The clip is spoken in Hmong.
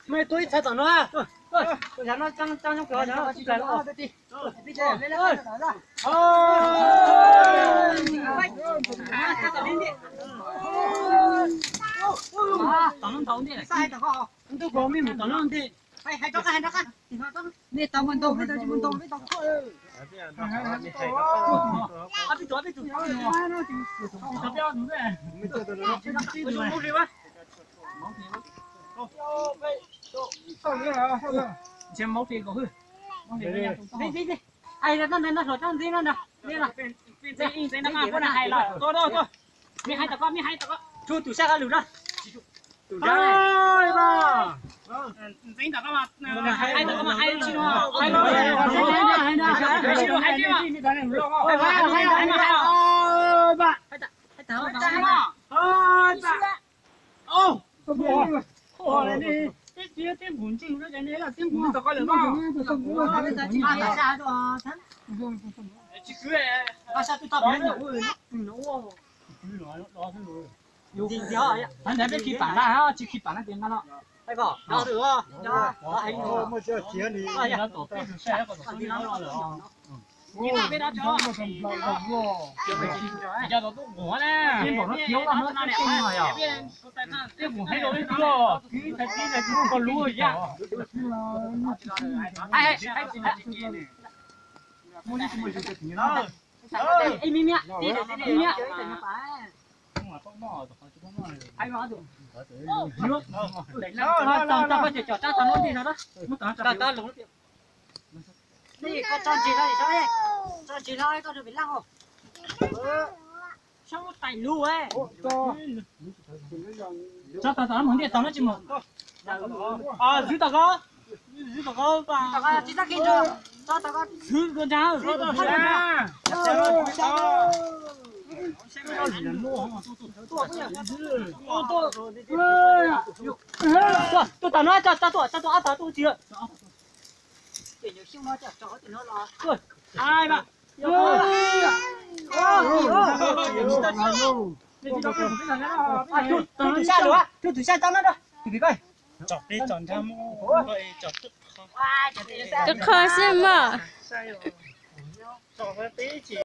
Mej tub ib txhais tom no, no, tom no ntau ntej, tom no ntej. Nej tau muaj ntau, nej tau muaj ntau, nej tau khuaj. Ob peb tug, ob peb tug. Ntshe maub pem nkaus hwj. Hais no ntawd no hluas tsob ntxib no ntag. Ntxib no mas puab hais los tuaj tuaj tuaj. Mej hais tom ko, mej hais tom ko. Tsuag tus sab qab lug na. Ntxeev tom ko mas hais tom ko mas hais tsis, hais tsis, hais tsis. Hais tom ko mas hais. Hais tom ko mas hais. Tej txiv tej npum ntseeg, tej npum tom ko lawm mas. Ntawd peb khi pam na, tsis khi pam na tias nqa no. Tej npum hais rau leej twg, twb txhais tib txhais tsis muaj koj lub yam. Koj tso ntsis no, tso ntsis no, koj rau pem laj. Tso tom no mus ntiaj teb no tsis mus. Zwv tom ko, zwv tom ko, tsis txhob khi ntawd, tso tom ko, zwv kom nrag. Tuaj tom no, tso tuaj, tso tuaj ob tog tuaj tsis. Tus sab lug, tus sab tso no, tus pem ko. Tus qhov xwb mas.